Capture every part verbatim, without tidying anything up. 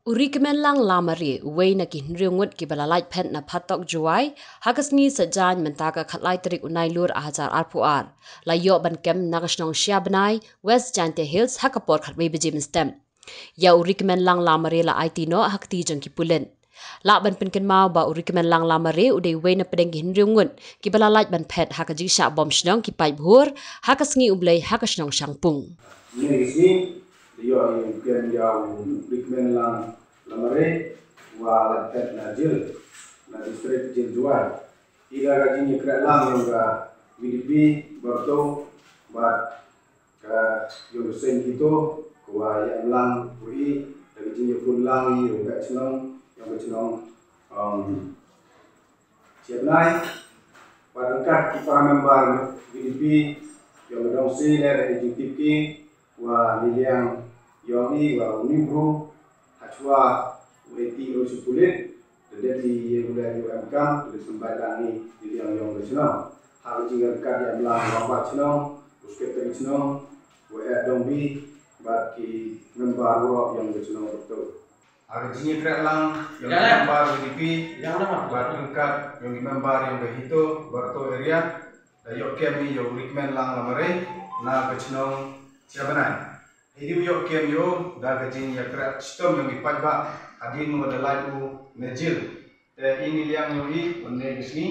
U Rikmenlang Lamare, uwei na ki hynriew ngut kiba la lait phet na Phatok Jowai, ha ka sngi Saitjaiñ mynta ka khatlai tarik u Nailur arhajar arphew ar, la ïoh ban kem na ka shnong Siabnai, West Jaintia Hills, ha ka por khatwei baje mynstep. Ïa u Rikmenlang Lamare la aiti noh ha kti jong ki pulit. Lah ban pynkynmaw ba u Rikmenlang Lamare u dei uwei na pdeng ki hynriew ngut kiba la lait ban phet ha ka jingshah bom shnong ki paidbah ha ka sngi U Blei ha ka shnong Shangpung. Ïa ki sngi, ïa u kem ïa u Rikmenlang Lamare, wa la phet na jil, na district jil Jowai. Ïa ka jingïakren lang ïa ka V D P, Barto, bad ka ïong ka seng kito, ka wa ïa lang, u i, da ka jingïakhun lang, ïa ka chnong, ïa ka chnong, um, Chiapnai, bad ryngkat ki para member V D P, ïong ka dong si le da ka jingtip ki, wa ni liang ïong i, wa u ni bru, hachwa, u eti u si pulit, da dep i ye u le u em kam, da dep symbai lang i, ni liang ïong ka chnong. Ha ka jingryngkat ïa lang, wa ba chnong, u secretary chnong, wa e dong bi, bad ki member wa ïong ka chnong betul. Ha ka jingïakren lang, ïong ki member V D P, bad ryngkat, ïong ki member ïong ka hito, Barto area, da ïoh kem i ïa u Rikmenlang Lamare, na ka chnong Chiabnai. Hidi u ïoh kem ïa u, da ka jingïakren chitom ïong ki paidbah, hadien wa da lait u na jil. Te i ni liang ïong i, u ne ka sngi,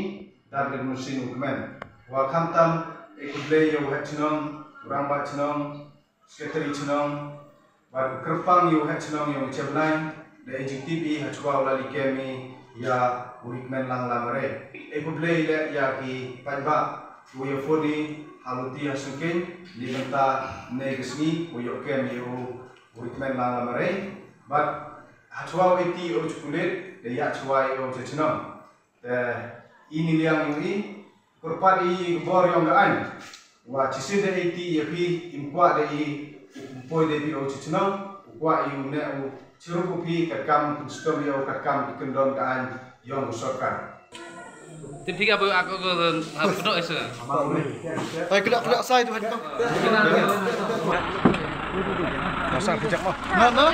da ka musin u kmen. Wa khamtam, e khublei ïa u head chnong, u rangbah chnong, secretary chnong, bad u kyrpang ïa u head chnong ïong Chiabnai, da e jingtip i hachwa u la li kem i ïa u Rikmenlang Lamare. E khublei le ïa ki paidbah, u ïa phone i ha luti ha sengkeng, ni bynta ne ka sngi, u ïoh kem i u Rikmenlang Lamare. Bad hachwa u eti u chi pulit, da ïa chwa i u chi chnong. Te i ni liang ïong i, kyrpad i ka bor ïong ka aiñ. Wa chisien da eti ïa phi, im kwah da i, u poi da phi u chi chnong, u kwah i u ne u chirup u phi, katkam ki chitom ïa u, katkam ki kyndon ka aiñ ïong ka sorkar. Te phi ka bu ako ko ha pudok esa. Ai, kena, kena sai tu, hai, tu. Dah sang kejap mah. Nah, nah.